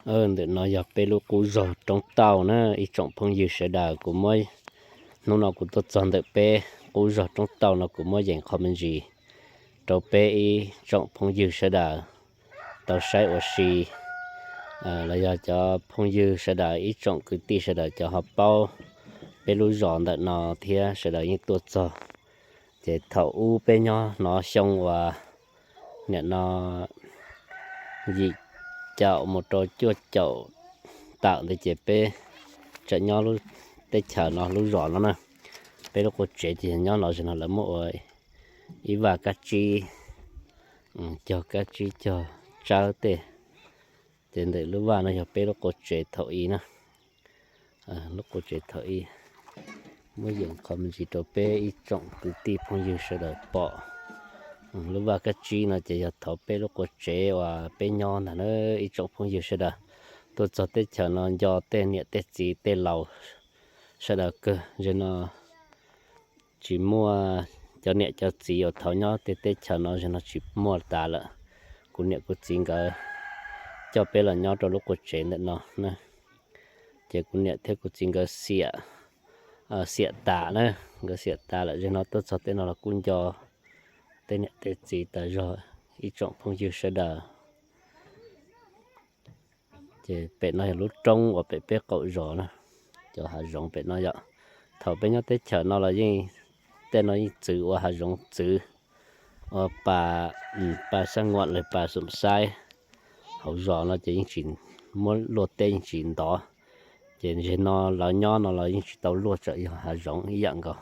Ntawm no yog peb lub qub zog roob tauj na ib tsoom phooj ywg sawv daws. Kuv muab, hnub no kuv tuaj txog ntawm peb qub zog roob tauj no kuv muab yees qho me ntsis rau peb ib tsoom phooj ywg sawv daws tau saib ua si, los yog cov phooj ywg sawv daws ib tsoom kwv tij sawv daws cov ho paub peb lub zos ntawm no thiab sawv daws yeej tuaj txog. Ces thaum ub peb nyob hnov xyoo uas nim no yim caum mus rau cuaj caum tawm ntawd ces peb tseem nyob lub teb chaws no lub zos no na. Peb lub qua tsev ces nyob no, zaum no lawv muab ua ib vaj kab tsib, cog kab tsib cog tsawb tej. Ces ntawm lub vaj no yog peb lub qua tsev thaum ub na. Lub qua tsev thaum ub, muab yees qho me ntsis rau peb ib tsoom kwv tij phooj ywg sawv daws pom. Lub vaj kab tsib no ces yog thaum peb lub qua tsev uas peb nyob ntag na ib tsoom phooj ywg sawv daws. Tuaj txog teb chaws no nco tej niam tej txiv tej laus sawv daws kawg. Zaum no tsis muaj cov niam cov txiv uas thaum nyob tej teb chaws no zaum no tsis muaj tas lawm. Kuv niam kuv txiv nkawd coj peb los nyob rau lub qua tsev ntawm no na. Ces kuv niam thiab kuv txiv nkawd xiam, xiam tas na, nkawd xiam tas lawm. Zaum no tuaj txog tej no los kuj nco tej niam tej txiv tas zog ib tsoom phooj ywg sawv daws. Ces pem no yog lub roob uas pem peb qaum zos na, cov hav zoov pem no yom. Thaum peb nyob teb chaws no los yeej, tej no yeej txwv ua hav zoov txwv, ua pas, pas xab nguam los pas xoom xaib. Hauv zos no ces yeej tsis muab luaj teb yeej tsis ntov. Ces zaum no lawv nyob no los yeej tsis tau luaj, tseem yog hav zoov ib yam nkaus.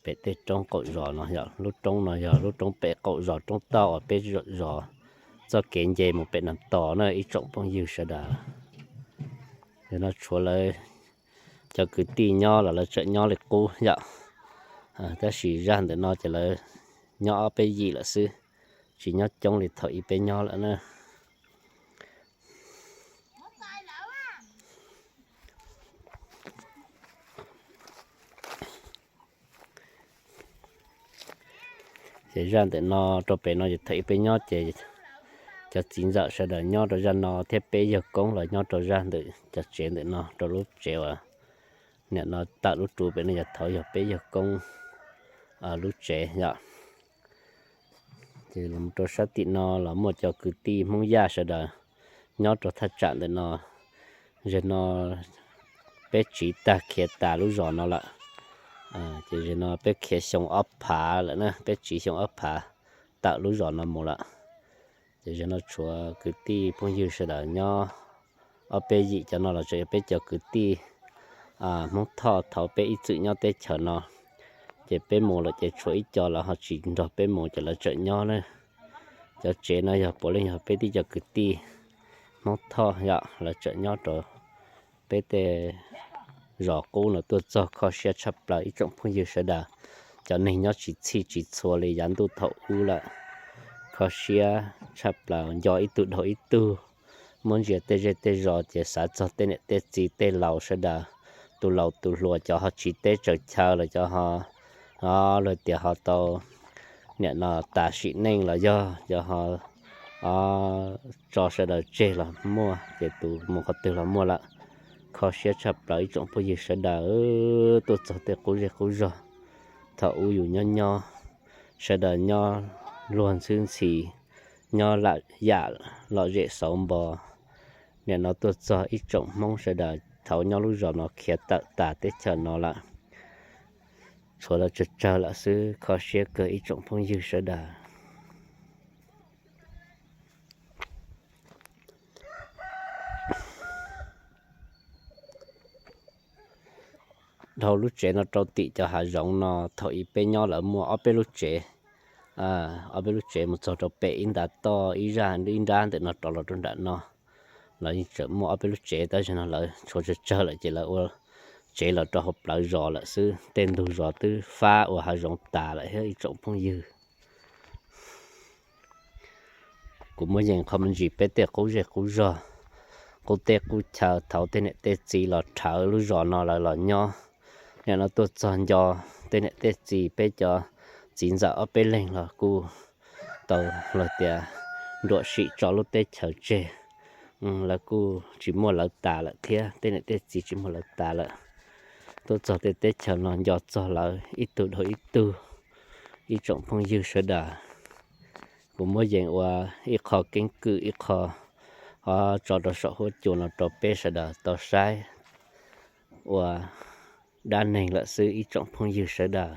Pem tej roob qaum zos no yog lub roob no yog lub roob pem qaum zos roob tauj uas peb zos txoj kev nce mus pem no tos na ib tsoom phooj ywg sawv daws. Zaum no tshuav lawv cov kwv tij nyob los lawv tseem nyob li qub yom. Tab sis zaj ntawm no ces lawv nyob ob peb yim lawm xwb, tsis nyob coob li thaum ub peb nyob lawm na. Ces zaj ntawm no rau pem no ces thaum ub peb nyob ces cov txiv ntxawm sawv daws nyob rau zaj no thiab peb yawg koob los nyob rau zaj ntawm cov tsev ntawm no rau lub tsev uas nim no tawm lub ruv pem no yog thaum yog peb yawg koob lub tsev yom. Ces los rau sab tim no los muaj cov kwv tij Hmoob Yaj sawv daws nyob rau thaj tsam ntawm no. Zaum no peb tsiv tag khiav tas lub zos no lawm. Ces zaum no peb khiav xyoo ob phav lawm na, peb tsiv xyoo ob phav tawm lub zos no mus lawm. Ces zaum no tshuav kwv tij phooj ywg sawv daws nyob ob peb yim, cov no los tseem yog peb cov kwv tij Hmoob Thoj thaum peb ib txwm nyob teb chaws no. Ces peb mus lawm ces tshuav ib co lawv ho tsis nrog peb mus ces lawv tseem nyob na. Cov tsev no yog puav leej yog peb tib co kwv tij Hmoob Thoj yom, lawv tseem nyob rau peb tej zos qub no tuaj txog. Kho siab tshaj plaws ib tsoom phooj ywg sawv daws, cov neeg nyob tsis txhij tsis txhua li yav ntuj thaum ub lawm. Kho siab tshaj plaws, nco ib tug dhau ib tug, muab ntsia tej zej tej zos ces xav txog tej niam tej txiv tej laus sawv daws, tus laus tus hluas cov ho tsiv teb tsaws chaw los cov ho, luag tias ho tau nim no tas sim neej los yog cov ho tso sawv daws tseg los muaj, ces tus mus qhov twg los muaj lawm. Kho siab tshaj plaws ib tsoom phooj ywg sawv daws tuaj txog tej qub zej qub zog. Thaum ub yus nyob nyob, sawv daws nyob luag ntxhwb ntxhi, nyob lam yam lom zem xauv npo. Nim no tuaj txog ib tsoom Hmoob sawv daws thaum nyob lub zos no khiav tawm tas teb chaws no lawm. Tshuav lawv tsawg tsawg lawm xwb, kho siab kawg ib tsoom phooj ywg sawv daws. Dhau lub tsev no rau tim cov hav zoov no thaum ub peb nyob lawv muaj ob peb lub tsev, ob peb lub tsev mus txog rau pem ib nta toj ib zaj ib nrab ntawm no rov los rau nram no. Lawv yeej tseem muaj ob peb lub tsev tab sis no lawv tshuav tsawg tsawg lawm ces lawv ua tsev los rau hauv plawv zos lawm xwb. Tej ntug zos twb fab ua hav zoov tas lawm thiab ib tsoom phooj ywg. Kuv muab yees qho me ntsis peb tej qub zej qub zog, qub teb qub chaw thaum tej niam tej txiv los rhawv lub zos no lawv los nyob. Nim no tuaj txog nco tej niam tej txiv, peb cov txiv ntxawm ob peb leeg los kuj tau luag tias nruam sim tso lub teb chaws tseg, lawv kuj tsis muaj lawv tas lawm thiab, tej niam tej txiv tsis muaj lawv tas lawm. Tuaj txog tej teb chaws no nco txog lawv ib tug dhau ib tug. Ib tsoom phooj ywg sawv daws, kuv muab yees ua ib qho keeb kwm ib qho, o, tso rau saum huab cua no rau peb sawv daws tau saib ua dab neeg lawm xwb ib tsoom phooj ywg sawv daws.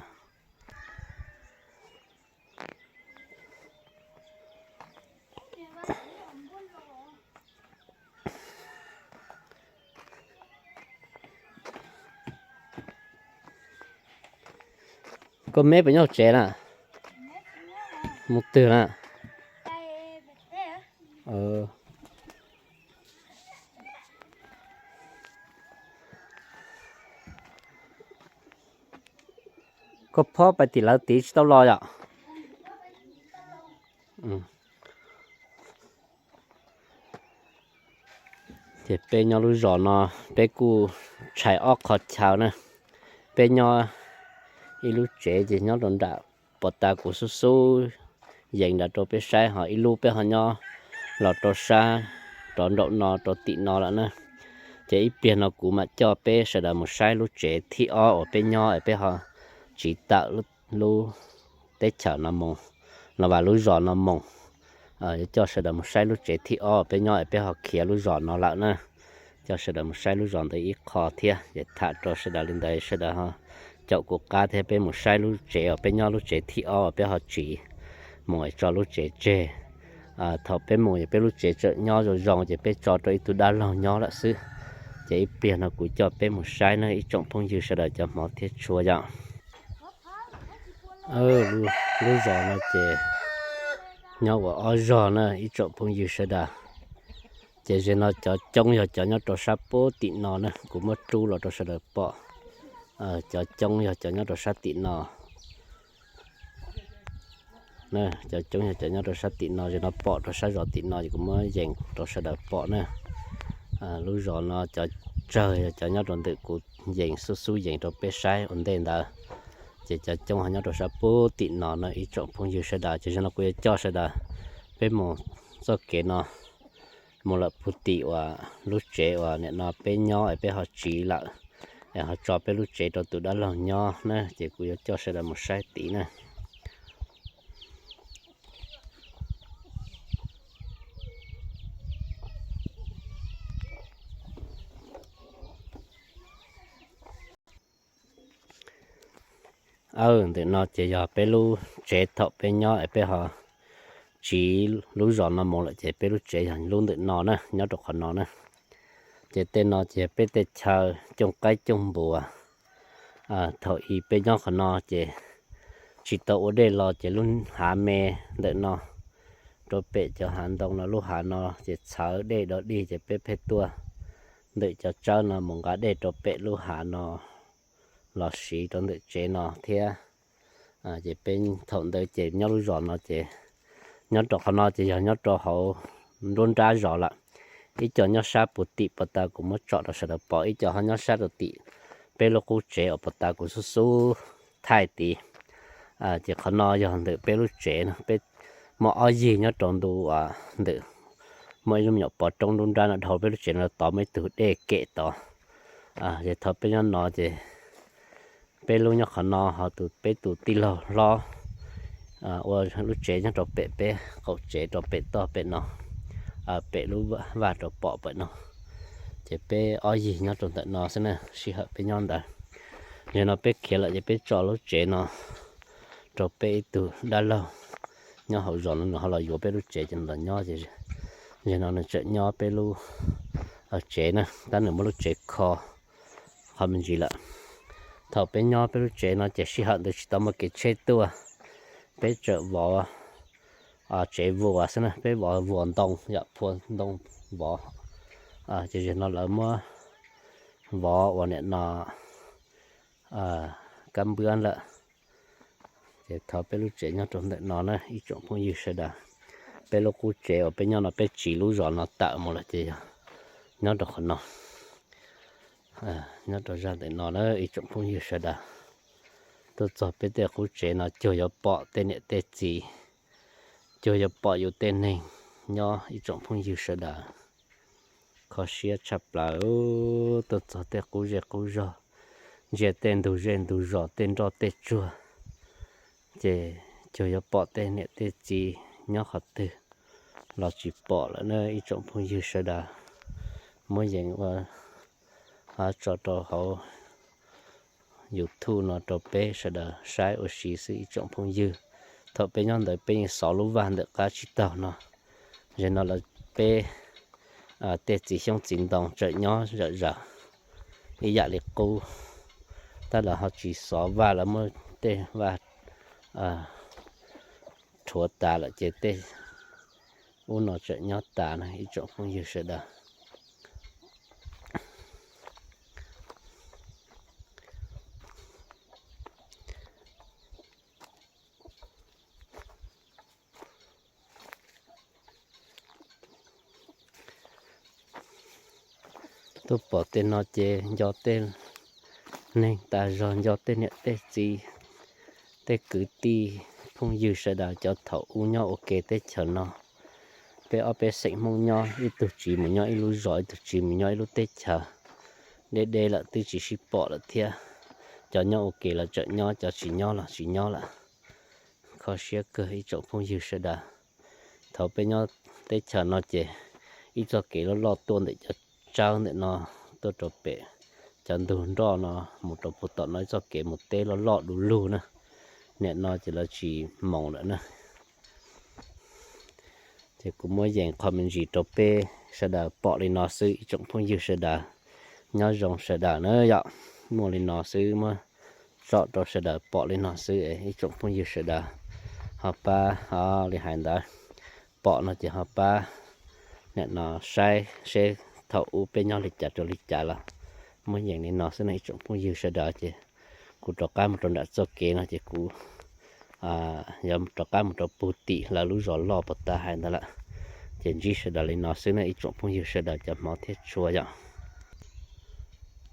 Koj meb puas nyob hauv tsev na? Mus twg na? Koj phob pais tim lawv tid tsis tau los yom? Ces peb nyob lub zos no, peb kuj tshais ob qho chaw na. Peb nyob ib lub tsev ces nyob rau nram pov tas kuv xub xub yees nram rau peb saib, ho ib lub peb ho nyob los rau sab rov nraum no rau tim no lawm na. Ces ib pliag no kuv mam coj peb sawv daws mus saib lub tsev thib ob uas peb nyob es peb ho tsiv tawm lub teb chaws no mus, los vas lub zos no mus. Yuav coj sawv daws mus saib lub tsev thib ob uas peb nyob es peb ho khiav lub zos no lawm na. Coj sawv daws mus saib lub zos ntawd ib qho thiab, ces tham rau sawv daws li ntawd sawv daws ho caum kuv qab thiab peb mus saib lub tsev uas peb nyob lub tsev thib ob uas peb ho tsiv mus es tso lub tsev tseg. Thaum peb mus es peb lub tsev tseem nyob zoo zoo ces peb tso rau ib tug dab laug nyob lawm xwb. Ces ib pliag no kuv coj peb mus saib na ib tsoom phooj ywg sawv daws cov hmov thiab tshua yom. Lub zos no ces nyob ua ob zog na ib tsoom phooj ywg sawv daws. Ces ze no cov coob yog cov nyob rau sab puag tim no na, kuv muab rub los rau sawv daws pom. Cov coob yog cov nyob rau sab tim no. Cov coob yog cov nyob rau sab tim no, ze no pom rau sab zos tim no ces kuv muab yees rau sawv daws pom na. Lub zos no cov tsawg yog cov nyob rau ntawm kuv yees xub xub yees rau peb saib ua ntej ntawd. Ces cov coob ho nyob rau sab puag tim no na ib tsoom phooj ywg sawv daws, ces ze no kuv yuav coj sawv daws peb mus txoj kev no mus lawm puag tim uas lub tsev uas nim no peb nyob es peb ho tsiv lawm, es ho tso peb lub tsev rau tus dab laug nyob na, ces kuv yuav coj sawv daws mus saib tid na. Ntawm no ces yog peb lub tsev thaum peb nyob es peb ho tsiv lub zos no mus lawm ces peb lub tsev yog lub ntawm no na, nyob rau qhov no na. Ces tej no ces yog peb tej chaw cooj qaib cooj npua. Thaum ub peb nyob qhov no ces tsis tau ua dej los ces lub hav me ntawm no rau pem cov hav ntoo no, lub hav no ces txhawv dej dog dig ces peb pheej tuaj ntawm cov tsawb no mus nqa dej rau pem lub hav no los siv rau ntawm tsev no thiab. Ces peb thaum ntawd ces nyob lub zos no ces nyob rau qhov no ces yog nyob rau hauv nruab nrab zos lawm. Ib co nyob sab puag tim pov tas kuv muab tsom rau sawv daws pom, ib co ho nyob sab rau tim peb lub qub tsev uas pov tas kuv xub xub thaij tid. Ces qhov no yog ntawm peb lub tsev no, peb muaj ob yig nyob rau ntu ntawm, muaj ib lub me nyuam pov roob nruab nrab no dhau peb lub tsev no tod muaj ib tug dej kem tod. Ces thaum peb nyob no ces peb lub nyob qhov no ho tus peb tus tij laug hlob ua lub tsev nyob rau pem peb qaum tsev rau pem toj pem no, pem lub vaj rau pom pem no. Ces peb ob yig nyob rau ntawm no xwb na, sij hawm peb nyob ntawd. Yog no peb khiav lawm ces peb tso lub tsev no rau peb ib tug dab laug nyob hauv zos no, nws ho los yuav peb lub tsev ces nws los nyob ces yog no nws tseem nyob peb lub tsev na, tab nws muab lub tsev kho qhov me ntsis lawm. Thaum peb nyob peb lub tsev no ces sij hawm ntawd tsis tau muaj kev tsheb tuaj, peb tseem vov tsev vuas xwb na, peb vov vuas ntoo yom, phua ntoo vov. Ces zaum no lawv muab vov ua nim no kab npwab lawm. Ces thov peb lub tsev nyob rau ntawm no na ib tsoom phooj ywg sawv daws. Peb lub qub tsev uas peb nyob no peb tsiv lub zos no tawm mus lawm ces yog nyob rau qhov no, nyob rau zaj ntawm no na ib tsoom phooj ywg sawv daws. Tuaj txog peb tej qub tsev no cuag yuav pom tej niam tej txiv, cuag yuav pom yus tej neeg nyob ib tsoom phooj ywg sawv daws. Kho siab tshaj plaws, tuaj txog tej qub zej qub zog, ntsia tej ntug zej ntug zos, tej nroj tej tsuag, ces cuag yuav pom tej niam tej txiv nyob qhov twg los tsis pom lawm na ib tsoom phooj ywg sawv daws. Muab yees ua tso rau hauv YouTube no rau peb sawv daws saib ua si xwb ib tsoom phooj ywg. Thaum peb nyob ntawd peb yeej xov lub vaj ntawm qab tsib taug no, ze no los peb tej txiv xyoob txiv ntoo tseem nyob zom zaws ib yam li qub, tab lawv ho tsis xov vaj, lawv muab tej vaj rhuav tas lawm ces tej ub no tseem nyob tas na ib tsoom phooj ywg sawv daws. Tuaj pom tej no ces nco tej neeg tas zog, nco tej niam tej txiv, tej kwv tij phooj ywg sawv daws cov thaum ub nyob ua ke teb chaws no. Peb ob peb xeem Hmoob nyob, ib tug tsiv mus nyob ib lub zos, ib tug tsiv mus nyob ib lub teb chaws, deb deb lawm twb tsis sib pom lawm thiab. Cov nyob ua ke los tseem nyob, cov tsis nyob los tsis nyob lawm. Kho siab kawg ib tsoom phooj ywg sawv daws. Thaum peb nyob teb chaws no ces ib txoj kev loj loj tuaj ntawm cov tsawb ntawm no tuaj rau pem cov ntug nroj no mus rau puag tom no ib txoj kev mus teb loj loj du lug na. Nim no ces lawv tsis moos lawm na. Ces kuv muab yees qho me ntsis rau peb sawv daws pom li no xwb ib tsoom phooj ywg sawv daws. Nyob zoo sawv daws na yom. Muaj li no xwb muab tso rau sawv daws pom li no xwb ib tsoom phooj ywg sawv daws. Ho pab, ho li hais ntawd, pom no ces ho pab nim no saib seb thaum ub peb nyob li cas rau li cas los muab yees li no xwb no ib tsoom phooj ywg sawv daws. Ces kuv rov qab mus rau nram txoj kev no ces kuv yuav rov qab mus rau puag tim lawv lub zos loj puag ta hais ntawd lawm. Ces ntsib sawv daws li no xwb na ib tsoom phooj ywg sawv daws cov hmov thiab tshua yom.